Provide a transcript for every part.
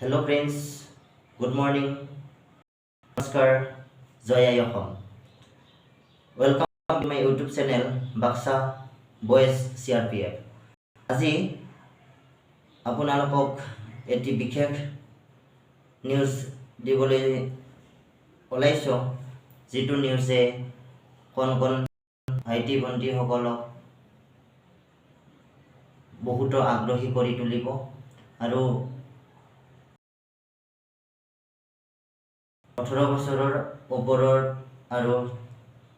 Hello friends, good morning, নমস্কাৰ, Joy I Assam. Welcome to my YouTube channel Baksa boys CRPF. আজি আপোনালোকক এটি বিশেষ নিউজ দিবলৈ ওলাইছোঁ, যিটো নিউজে কণ কণ ভাইটি ভণ্টিসকলক বহুতো আগ্ৰহী কৰি তুলিব আৰু 18 বছৰৰ ওপৰৰ আৰু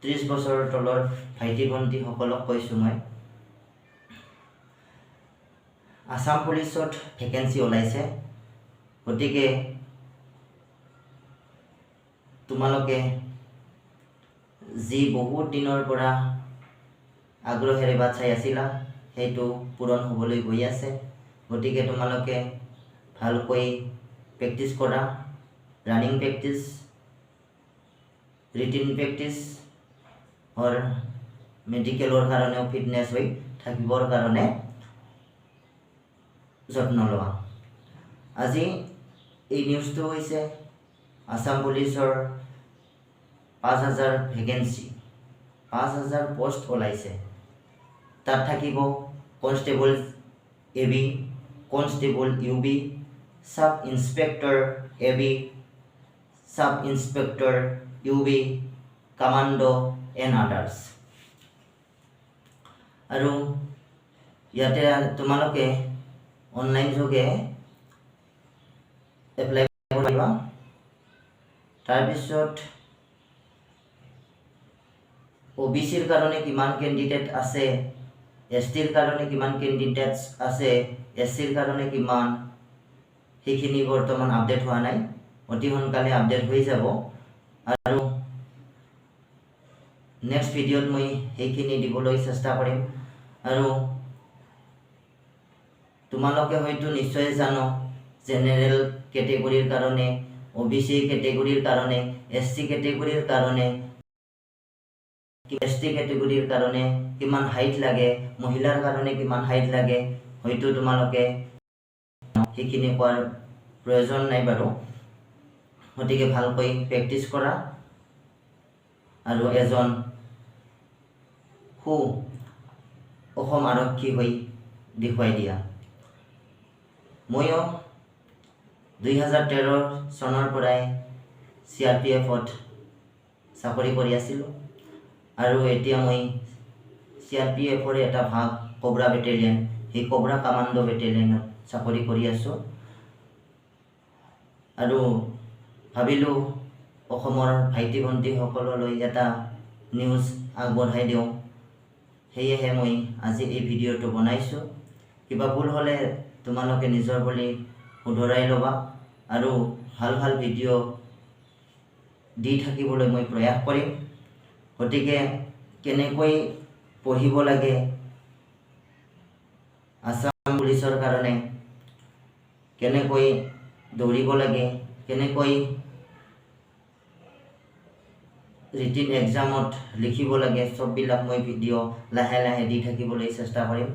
30 বছৰৰ তলৰ ভাইটি ভণ্টিসকলক কৈছোঁ মই। আছাম পুলিচত ভেকেঞ্চি ওলাইছে। গতিকে তোমালোকে যি বহুত দিনৰ পৰা আগ্ৰহেৰে বাট চাই আছিলা, সেইটো পূৰণ হ'বলৈ গৈ আছে। গতিকে তোমালোকে ভালকৈ প্ৰেক্টিছ কৰা, ৰানিং প্ৰেক্টিছ, ৰিটিন প্ৰেক্টিছ অৰ মেডিকেলৰ কাৰণেও ফিটনেছ হৈ থাকিবৰ কাৰণে যত্ন লোৱা। আজি এই নিউজটো হৈছে আছাম পুলিচৰ 5000 ভেকেঞ্চি, 5000 পষ্ট ওলাইছে। তাত থাকিব constable AB, constable UB, sub inspector AB, sub inspector UB, commando and others। আৰু ইয়াতে তোমালোকে অনলাইন যোগে এপ্লাই কৰিবা। তাৰপিছত অ' বি চিৰ কাৰণে কিমান কেণ্ডিডেট আছে, এছ টিৰ কাৰণে কিমান কেণ্ডিডেটছ আছে, এছ চিৰ কাৰণে কিমান, সেইখিনি বৰ্তমান আপডেট হোৱা নাই। অতি সোনকালে আপডেট হৈ যাব আৰু নেক্সট ভিডিঅ'ত মই সেইখিনি দিবলৈ চেষ্টা কৰিম। আৰু তোমালোকে হয়তো নিশ্চয় জানো, জেনেৰেল কেটেগৰীৰ কাৰণে, অ' বি চি কেটেগৰীৰ কাৰণে, এছ চি কেটেগৰীৰ কাৰণে, এছ টি কেটেগৰীৰ কাৰণে কিমান হাইট লাগে, মহিলাৰ কাৰণে কিমান হাইট লাগে, হয়তো তোমালোকে সেইখিনি কোৱাৰ প্ৰয়োজন নাই বাৰু। গতিকে ভালকৈ প্ৰেক্টিছ কৰা আৰু এজন সু অসম আৰক্ষী হৈ দেখুৱাই দিয়া। ময়ো 2013 চনৰ পৰাই চি আৰ পি এফত চাকৰি কৰি আছিলোঁ আৰু এতিয়া মই চি আৰ পি এফৰে এটা ভাগ কব্ৰা বেটেলিয়ন, সেই কব্ৰা কামাণ্ডো বেটেলিয়নত চাকৰি কৰি আছোঁ। আৰু ভাবিলোঁ অসমৰ ভাইটি ভণ্টিসকললৈ এটা নিউজ আগবঢ়াই দিওঁ। সেয়েহে মই আজি এই ভিডিঅ'টো বনাইছোঁ। কিবা ভুল হ'লে তোমালোকে নিজৰ বুলি শুধৰাই ল'বা আৰু ভাল ভাল ভিডিঅ' দি থাকিবলৈ মই প্ৰয়াস কৰিম। গতিকে কেনেকৈ পঢ়িব লাগে আছাম পুলিচৰ কাৰণে, কেনেকৈ দৌৰিব লাগে, কেনেকৈ ৰিটিন এক্সামত লিখিব লাগে, চববিলাক মই ভিডিঅ' লাহে লাহে দি থাকিবলৈ চেষ্টা কৰিম।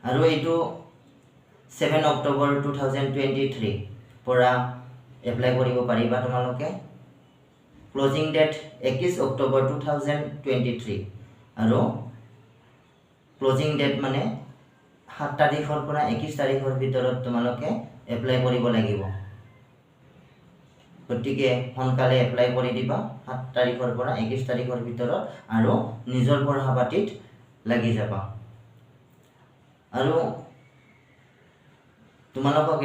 আৰু এইটো 7 October 2023 পৰা এপ্লাই কৰিব পাৰিবা তোমালোকে। Closing date 21 October 2023। আৰু ক্লজিং ডেট মানে 7 তাৰিখৰ পৰা 21 তাৰিখৰ ভিতৰত তোমালোকে এপ্লাই কৰিব লাগিব। গতিকে সোনকালে এপ্লাই কৰি দিবা 7 তাৰিখৰ পৰা 21 তাৰিখৰ ভিতৰত আৰু নিজৰ পঢ়া পাতিত লাগি যাবা। আৰু তোমালোকক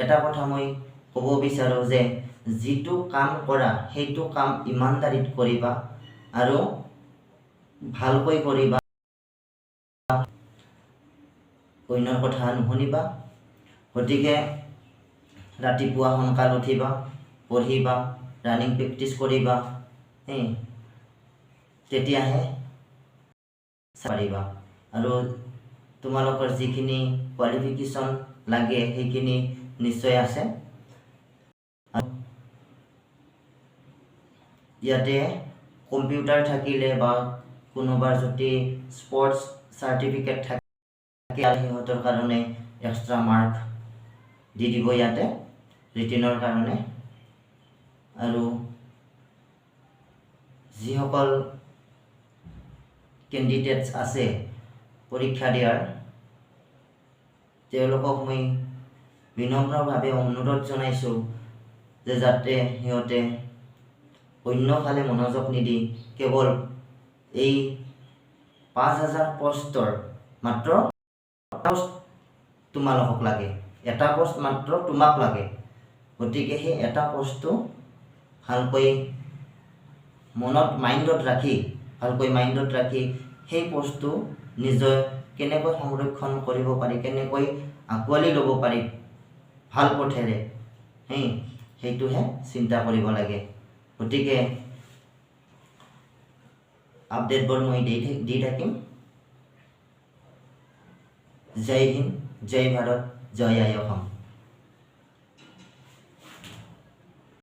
এটা কথা মই ক'ব বিচাৰোঁ যে যিটো কাম কৰা, সেইটো কাম ইমানদাৰীত কৰিবা আৰু ভালকৈ কৰিবা। অন্যৰ কথা নুশুনিবা। গতিকে ৰাতিপুৱা সোনকাল উঠিবা, পঢ়িবা, ৰানিং প্ৰেক্টিছ কৰিবা, তেতিয়াহে পাৰিবা। আৰু তোমালোকৰ যিখিনি কোৱালিফিকেশ্যন লাগে, সেইখিনি নিশ্চয় আছে। ইয়াতে কম্পিউটাৰ থাকিলে বা কোনোবাৰ যদি স্পৰ্টছ চাৰ্টিফিকেট থাকে, সিহঁতৰ কাৰণে এক্সট্ৰা মাৰ্ক দি দিব ইয়াতে ৰিটেনৰ কাৰণে। আৰু যিসকল কেণ্ডিডেটছ আছে পৰীক্ষা দিয়াৰ, তেওঁলোকক মই বিনম্ৰভাৱে অনুৰোধ জনাইছোঁ যে যাতে সিহঁতে অন্যফালে মনোযোগ নিদি কেৱল এই 5000 পষ্টৰ, মাত্ৰ পষ্ট তোমালোকক লাগে, এটা পষ্ট মাত্ৰ তোমাক লাগে। গতিকে সেই এটা পষ্টটো ভালকৈ মনত মাইণ্ডত ৰাখি, ভালকৈ মাইণ্ডত ৰাখি সেই পষ্টটো নিজে কেনেকৈ সংৰক্ষণ কৰিব পাৰি, কেনেকৈ আঁকোৱালি ল'ব পাৰি ভাল পথেৰে, সেইটোহে চিন্তা কৰিব লাগে। গতিকে আপডেটবোৰ মই দি থাকিম। জয় হিন্দ, জয় ভাৰত, জয় আই অসম।